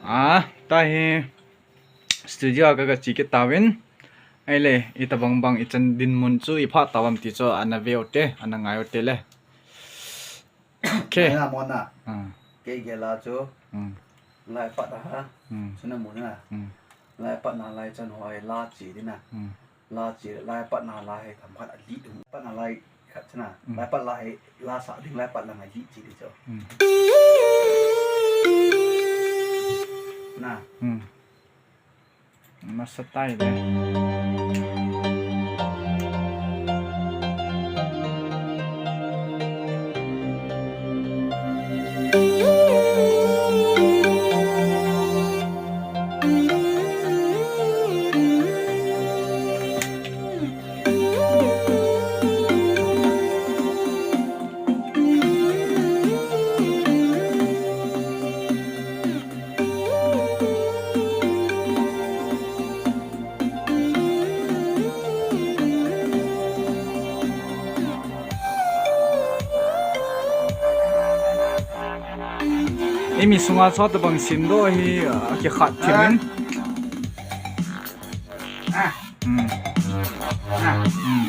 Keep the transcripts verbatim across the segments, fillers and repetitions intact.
Ah, tahi studio a ka, ka che kit tauvin. Ahile, itobang bang ichan dinmun chu ipha tauvam ti chu ana ve ute, ana ngai ute le. Okay. Ngai na mo na. Ah. Kei gel a chu. Hmm. Lai pat a ha. Hmm. Chu na mu na. Hmm. Lai pat na lai chan hoi la che di na. Hmm. La che, lai pat na la hi themkhat a lead hung. Pat na lai khat chu na. Hmm. Lai pat la hi la sa ding, lai pat la ngai lead che di chu. Hmm. Na. Hmm. Masa tai le. Eimi sunga chu tobang simdoh hi, ah, kikhat thim in. Ah. Hmm. Ah. Hmm.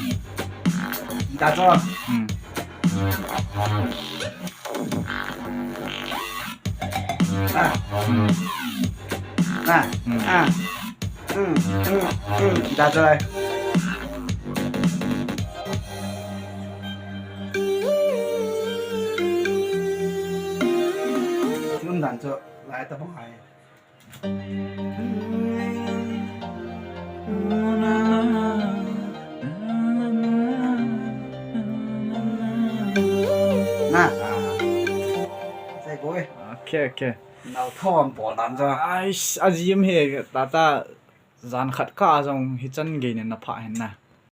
Da cho. Hmm. Ah. Hmm. Ah. Hmm. Ah. Hmm. Hmm. Hmm. Da cho. Tun dan cho. Lai tobang ai. Na. Sai boy. Okay, okay. Nau thom bol dan cho. Ais, ajim he, tata jan khat kah jong hichan gei nen na pha hen na.